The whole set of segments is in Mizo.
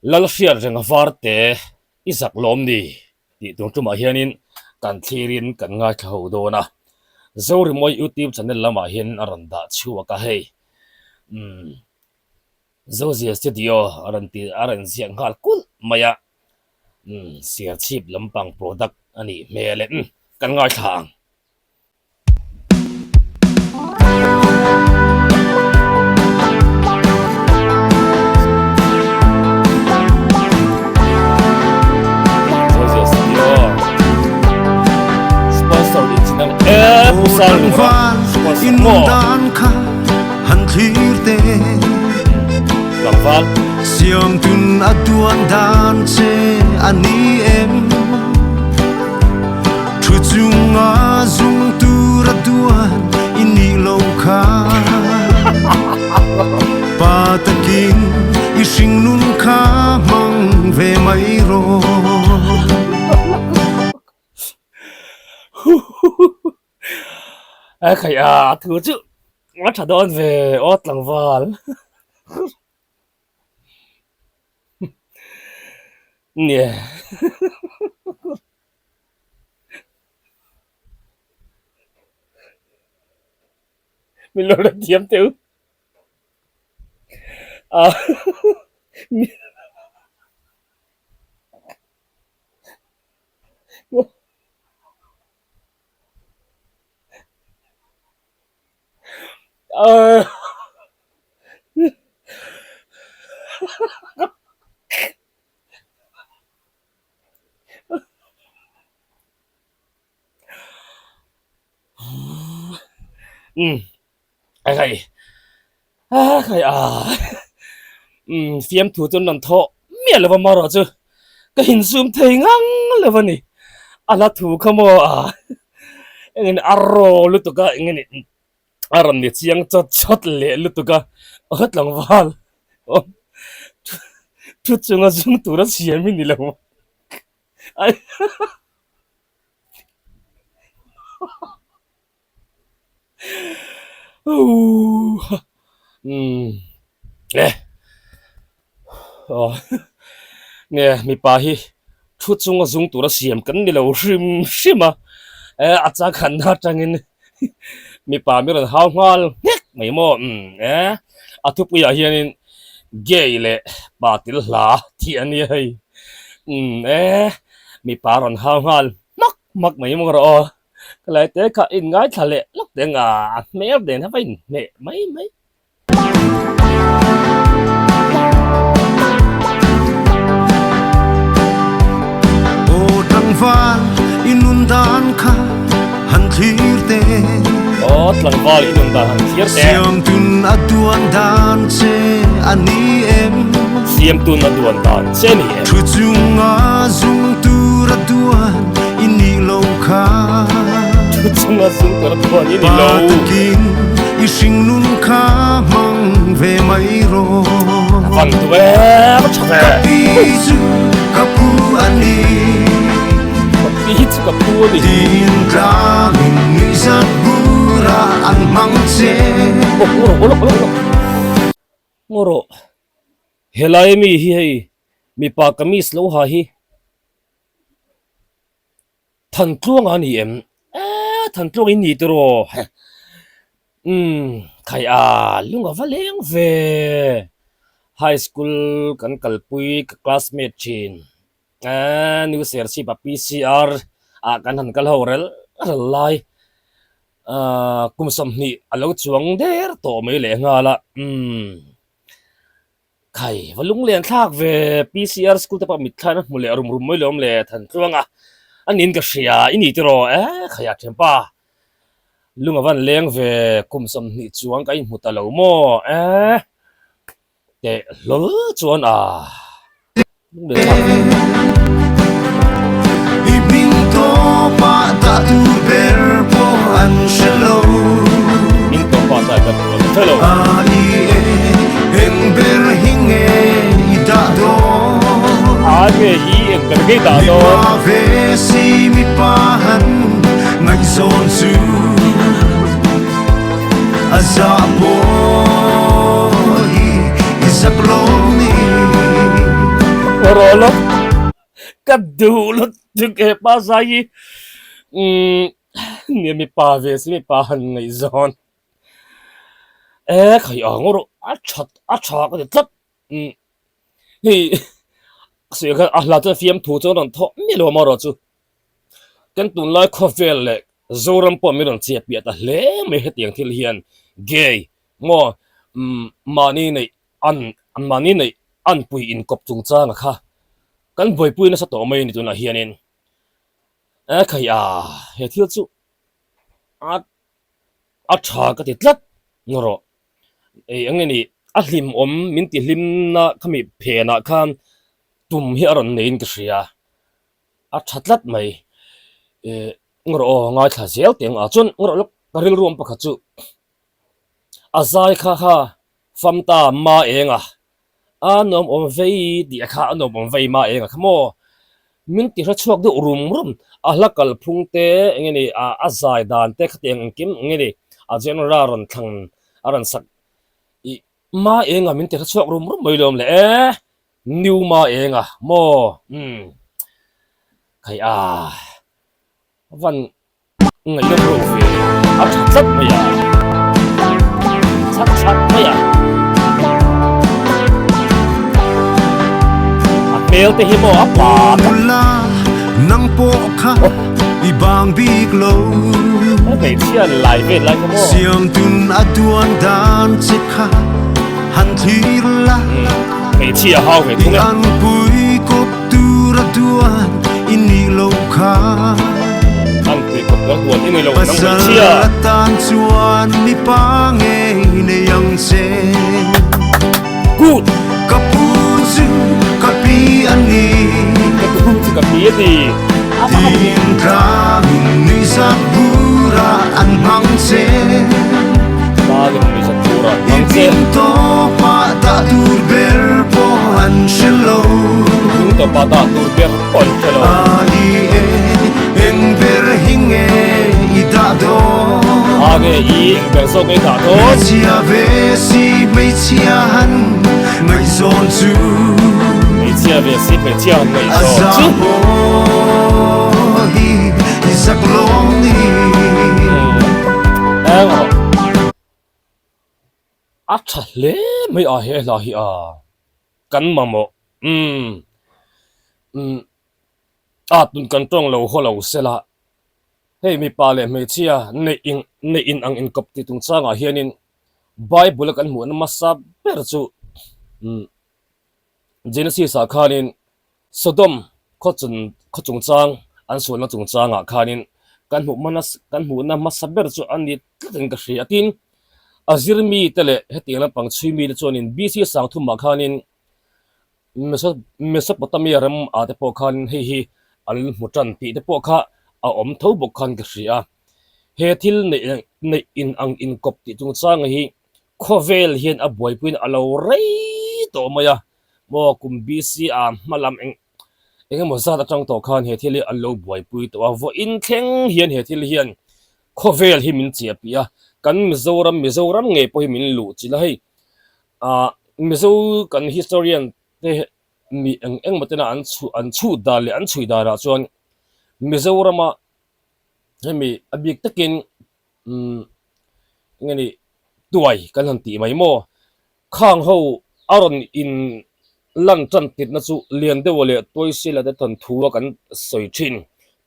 Lalhriat renga varte i zak lawm ni tih tur tumah hianin kan thlirin kan ngaithla ho dawn a. Zorimawi YouTube channel lamah hian a rawn dah chhuak a hei. Umm Zozia Studio a rawn ti a rawn ziak nghal kulh mai a. Umm Serchhip lampang product a nih hmel e. Umm kan ngaithla ang. Siam tun a tuan dan che a ni em Thu chunga zung tur a duan i nih lo kha Pa takin i hringnun kha hmang ve mai rawh. A khaih a, thu chu a tha dawn ve aw tlangval. Nia. Min lo la thiam teh u. A Umm a kai a kai a umm fiamthu chu an rawn thawh miah lo va marawh chu ka insum thei ngang lo a ni a la thu kha maw a engin a raw lutuk a engin a rawn ni chiang chawt chawt leh lutuk a aw tlangval aw thu chunga zung tura siam hi ni lo Nge mipa hi thu chunga zung tura siam kan ni lo hrim hrim a, a changkhanna atangin mipa mi rawn hau nghal nghek mai maw a thupuiah hianin gay leh pa til hla tih a nia hei mipa rawn hau nghal hmak hmak mai maw rawh aw. Ka lai te kha in ngaithla leh lawk teng a, a hmel nen a va inhmeh mai mai. Aw tlangval i nun dan kha han thlir te. Aw tlangval i nun dan han thlir te. Siam tun a duan dan che a ni em. Siam tun a duan dan che a ni em. Thu chunga zung tur a duan i nih lo kha. Thu chunga zung tur a duan i ni lo. Pa takin i hringnun kha hmang ve mai rawh. Van tu e, va tha ve. Ka pi chu ka pu a ni. Ka pi chu ka pu a ni. Tin tlangin nuihzat bura an hmang che. Ngaw rawh. Helai mi hi hei mipa kamis lo ha hi Thantluang a ni em? Eee Thantluang in ni tiraw? Umm khai a lung a va leng ve. High school kan kalpui ka classmate thin eee New Serchhip a PCR ah kan han kal ho rel rel lai aaa kum 20 a lo chuang der tawh mai leh nghal a umm. Khai, va lunglen thlak ve, PCR school te pawh mitthlain a hmu leh rum rum mai lawm le, Thantluang a, a niin ka hria, i ni tiraw, e khai a thianpa, lung a van leng ve, kum 20 chuang ka inhmu ta lo maw, e teh hlawl chuan a lunglen thlak ve. I hming tawpah dah tur ber pawh an hre lo. Hming tawpah dah ber pawh an hre lo. A i e eng ber hi nge i dah dawn? A nge i eng ber nge i dah dawn? Mipa ve si mipa han ngaihzawn chu a zah pawh hi i zak lo ni. Rawh lo ka duh lutuk he pa zai hi umm nia mipa ve si mipa han ngaihzawn e khai ang rawh a that a tha ka ti tlat umm hei sawi khan a hla chuan fiamthu chuan rawn thawh miah lo amaherawh chu kan tunlai khawvel leh Zoram pawh min rawn chiah piah ta hle mai hetiang thil hian gay maw umm mahni neih an an mahni neih anpui inkawp chungchanga kha kan buaipui nasa tawh mai a ni tunah hianin e khai a he thil chu a a tha ka ti tlat ngarawh ei eng nge ni a hlimawm min ti hlimna khami phenah khan tum hi a rawn neiin ka hria a tha tlat mai eh ngarawh aw ngaithla zel teh ang a chuan ngarawh lawk ka rilru awm pakhat chu a zai kha kha Famta ma eng a, a nuam awm vei tih a kha a nuam awm vei ma eng a kha maw? Min ti hre chhuak deuh rum rum, a hla kalphung te eng nge ni a a zai dan te khatiang engkim eng nge ni a genre rawn thlang a rawn sak ih ma eng a min ti hre chhuak rum rum mai lawm le e new ma eng a maw umm khai a van Ngaihnawm reuh ve a tha tlat mai a, chak chak mai a. A hmel te hi maw a pa tak. Nula nang pawh kha i bang bik lo. A hmeichhia lai vel lai kha maw. Siam tun a duan dan che kha han thlir la. Hmeichhia hau ve thung e. I anpui kawp tur a duan i nih loh kha. Anpui kawp tur a duan i ni lo nang hmeichhia. Pasal atan chuan mipa ngei nei ang che. Good. Ka pu chu ka pi a ni. Ka pu chu ka pi a ni. Tin tlangin nuihzat bura an hmang che. Tlangin nuihzat bura an hmang che. I hming tawpah dah tur ber pawh an hre lo. I hming tawpah dah tur ber pawh an hre lo. A i e eng ber hi nge i dah dawn? A nge i eng ber zawk nge i dah dawn? Hmeichhia ve si hmeichhia han ngaihzawn chu. Hmeichhia ve si hmeichhia han ngaihzawn chu. A zah hi i zak lawng ni. Eng rawh. A tha hle mai a he hla hi a kan mamawh umm umm a tun kan tawng lo haw lo sela hei mipa leh hmeichhia neih in neih in ang inkawp tih chungchangah hianin Bible a kan hmuhna hmasa ber chu umm Genesis ah khanin Sodom khaw chun khaw chungchang an sualna chungchangah khanin kan hmuh hmana kan hmuhna hmasa ber chu a ni tlatin ka hria tin a zir mite leh hetiang lampang chhui mite chuanin BC sangthumah khanin Mesopotamia ram ah te pawh khanin hei hi an hmu tan tih te pawh kha a awm tho bawk khan ka hria he thil neih neih in ang inkawp tih chungchanga hi Khawvel hian a buaipuiin a lo rei tawh mai a, maw kum BC ah hma lam eng eng emaw zat atang tawh khan he thil hi an lo buaipui tawh a, vawiin thleng hian he thil hian khawvel hi min chiah piah a, kan Mizoram Mizoram ngei pawh hi min luh chilh a, hei ah Mizo kan historian te mi eng eng emaw tena an chhuh an chhut dan leh an chhui danah chuan Mizorama hemi a bik takin umm eng nge ni tuai kan han tih mai maw khang ho a rawn in lan tan tirhna chu lian deuh leh tuaisiala te thawn thu a kan sawi thin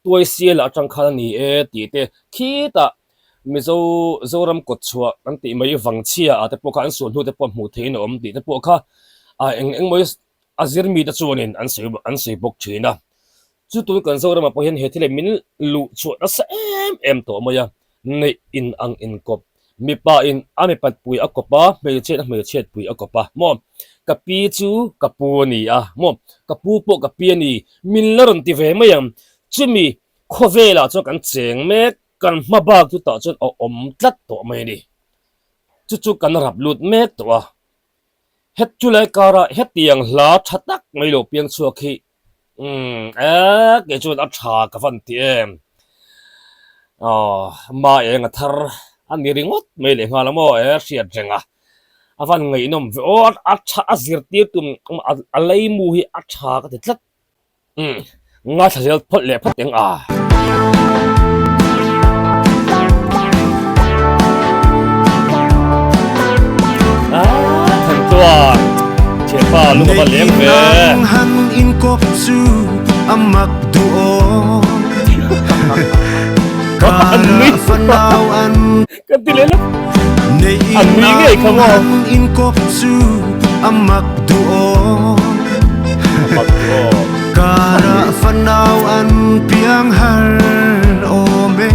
tuaisiala atang khan a ni e tih te khitah Mizo Zoram kawt chhuah kan tih mai vangchhia ah te pawh kha an sual hnu te pawh hmuh theihin a awm tih te pawh kha ah eng eng mawi a zir mite chuanin an sawi an sawi bawk thin a. Chu tun kan Zoramah pawh hian he thil hi min luh chhuah nasa em em tawh mai a, neih in ang inkawp, mipa in a mipat pui a kawp a, hmeichhiat a hmeichhiat pui a kawp a, maw ka pi chu ka pu a ni a, maw ka pu pawh ka pi a ni, min la rawn ti ve mai ang, chumi khawvelah chuan kan cheng mek, kan hma bak chu tah chuan a awm tlat tawh mai a ni, chu chu kan rap lut mek tawh a, het chulai karah hetiang hla tha tak mai lo piang chhuak hi Umm e kei chuan a tha ka van ti em aw ma eng a thar a ni ringawt mai leh nghal a maw e hriat reng a. A van ngaihnawm ve aw a tha a zirtir tum a leimu hi a tha ka ti tlat. Umm ngaithla zel phawt leh phawt eng a. Ah Thantuan thianpa lung a va leng ve. Han in kawp chu a mak duh aw. An nui fanau an Kan ti leh lawk. An nui ngei kha maw. Han in kawp chu a mak duh aw. A mak duh aw. Kara fanau an piang har awm e.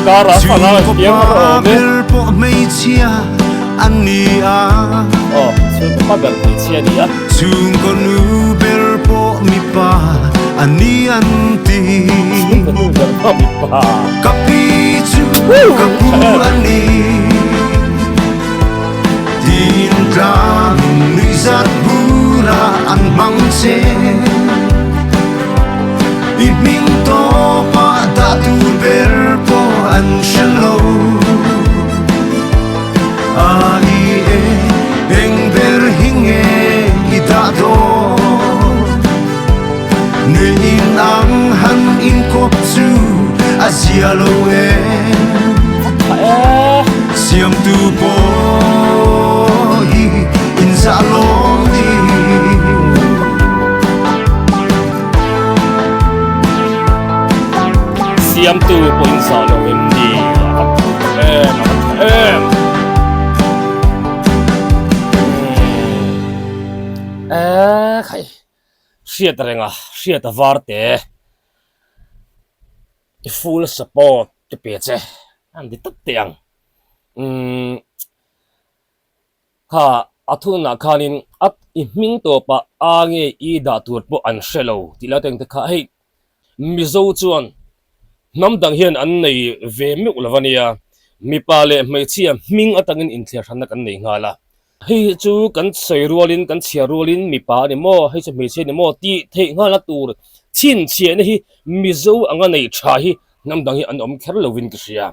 Kara fanau an piang har awm e. Ber pawh hmeichhia an ni a. Aw, chhungkaw pa ber hmeichhia a ni a. Chhungkaw nu ber pawh mipa an ni an ti. Chhungkaw nu ber pawh mipa. Ka pi chu ka pu a ni. Tin tlang nuihzat bura an hmang che. I hming tawpah dah tur ber pawh an hre lo. A i e eng ber hi nge i dah dawn? Nui in ang han in kawp chu a zia lo e. Siamtu pawh hi in zah lawm ni. Siamtu pawh in zah lo em ni? A va tha em, a va tha em. Eee khai hriat reng a hriat a var te i full support te pe che an ti tawp teh ang umm Kha a thunah khanin a i hming tawpah a nge i dah tur pawh an hre lo tih lai teng te kha hei Mizo chuan hnam dang hian an nei ve meuh lo a nia, mipa leh hmeichhia hming atangin inthliar hranna kan nei nghal a. Hei hi chu kan sawi rualin kan chhiar rualin mipa a ni maw, hei chu hmeichhia a ni maw tih theih nghalna tur chhinchhiahna hi Mizo anga nei tha hi hnam dang hi an awm kher lovin ka hria.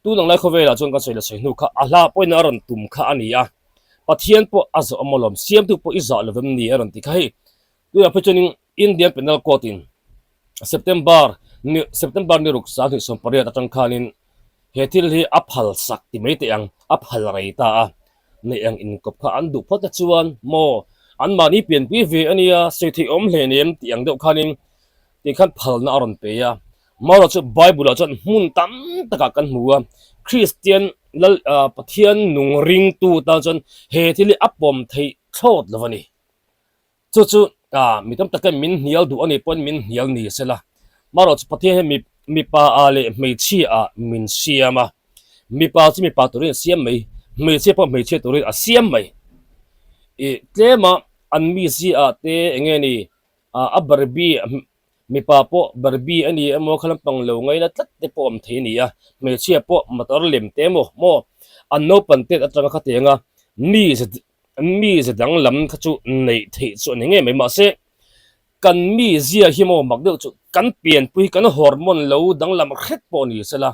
Tun ang lai khawvelah chuan kan sawi la sawi hnu kha a hla pawhin a rawn tum kha a ni a, Pathian pawh a zawh awm alawm, siamtu pawh i zah lovem ni a rawn ti kha hei. Tunah phei chuanin Indian Penal Code in September ni September ni ruk 28 atang khanin he thil hi a phal sak ti mai teh ang, a phal rei ta a, neih ang inkawp kha an duh phawt te chuan maw anmahni pianpui ve a nia, sawi theih awm hle nem tih ang deuh khanin tih khan phalna a rawn pe a. Maura chu Bible-ah chuan hmun tam takah kan hmu a, Kristian lal Pathian nung ringtu tan chuan he thil hi a pawm theih thlawt lo a ni. Chu chu mi tam takin min hnial duh a nih pawhin min hnial ni sela. Maura chu Pathian hian mipa ah leh hmeichhia ah min siam a, mipa chu mipa turin a siam mai, hmeichhia pawh hmeichhia turin a siam mai. Ih tlema an mizia ah te eng nge ni a Barbie Mipa pawh Barbie a ni emaw kha lampang lo ngaina tlat te pawh awm thei a ni a, hmeichhia pawh motor lem te emaw maw an naupan tet atanga kha tianga mi mi ze danglam kha chu neih theih chu a ni ngei mai. Mahse kan mi zia hi maw mak deuh chu kan pianpui hi kan hormone lo danglam hret pawh ni sela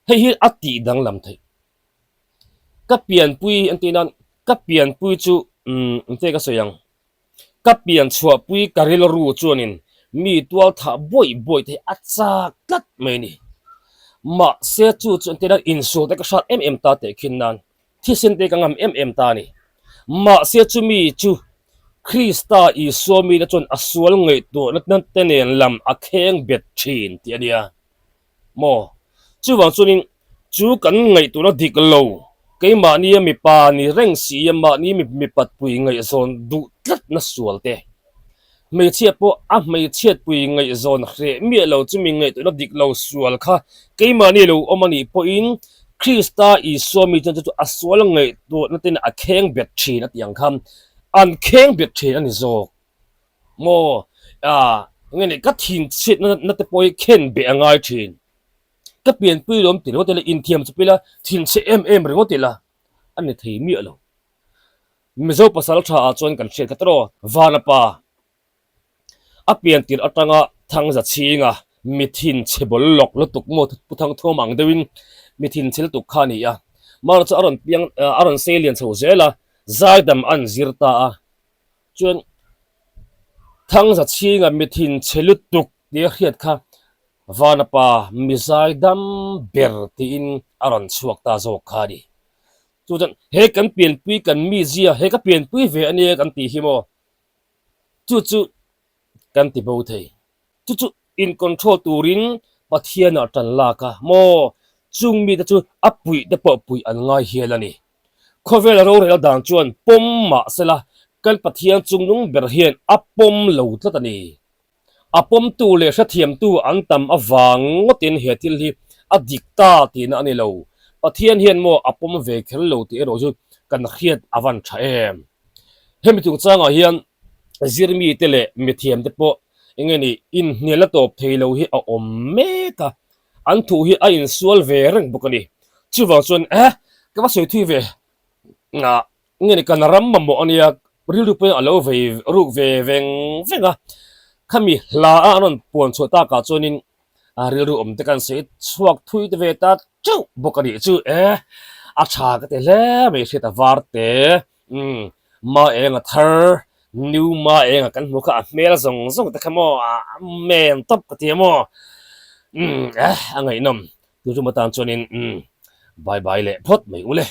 hei hi a tih danglam theih. Ka pianpui an tih nan ka pianpui chu umm engte ka sawi ang. Ka pian chhuahpui ka rilru chuanin mi tual thah buaih buaih te hi a chak tlat mai a ni. Mahse chu chu entirna insual te ka hrat em em ta teh khin nan thisen te ka ngam em em ta a ni. Mahse chumi chu Krista Isua mite chuan a sual ngaihtuahna te nen lam a kheng bet thin tih a nia. Maw? Chuvang chuanin chu kan ngaihtuahna dik lo, keimahnia mipa ni reng si a mahni mipatpui ngaihzawn duh tlatna sual te, hmeichhia pawh a hmeichhiatpui ngaihzawn hreh miah lo chumi ngaihtuahna dik lo sual kha keimahni lo awm a nih pawhin Krista Isua mi chuan chu chu a sual ngaihtuahna ten a kheng bet thin a tih ang khan an kheng bet thin a ni zawk. Maw? Ah, nge ni, ka thinchhiat na na te pawh hi khen beh a ngai thin. Ka pianpui lawm ti ringawt ila, inthiam chawp ila, thinchhe em em ringawt ila, a ni thei miah lo. Mizo pasal tha ah chuan kan hriat kha tawh, Vanapa a pian tirh atanga Thangza chhinga mi thinchhe bawl lawk lutuk maw Pu Thangthuam ang deuhin mi thinchhe lutuk kha a ni a. Mara chu a rawn piang a rawn sei lian chho zel a, zaidam an zir ta a. Chuan Thangza chhinga mi thinchhe lutuk tia hriat kha Vanapa mi zaidam ber tiin a rawn chhuak ta zawk kha a ni. Chu chuan he kan pianpui kan mizia he ka pianpui ve ania kan tih hi maw chu chu kan ti bo thei. Chu chu in control turin Pathianah tan lak a maw chung mite chu a puih te pawh puih an ngai hial a ni. Khawvel rorel dan chuan pawm mah sela kan Pathian chungnung ber hian a pawm lo tlat a ni. A pawmtu leh hrethiamtu an tam avang ngawtin he thil hi a dik ta tihna a ni lo. Pathian hian maw a pawm ve kher lo tih erawh chu kan hriat a van tha em. Hemi chungchangah hian zirmite leh mithiamte pawh eng nge ni inhnialna tawp thei lo hi a awm mek a, an thu hi a insual ve reng bawk a ni. Chuvang chuan eh ka va sawi thui ve ah nge ni kan ram mamawh a nia rilru pawhin a lo vei ruk ve veng veng a, khami hla a an rawn puan chhuah takah chuanin a rilru awm te kan sawi chhuak thui te ve ta teuh bawk a nih chu eh a tha ka ti hle mai hriat a var te umm ma eng a thar new ma eng a kan hmuh kha a hmel zawng zawng te kha maw a men tawp ka ti a maw umm eh a ngaihnawm tu tum atan chuanin umm bye bye leh phawt mai u le.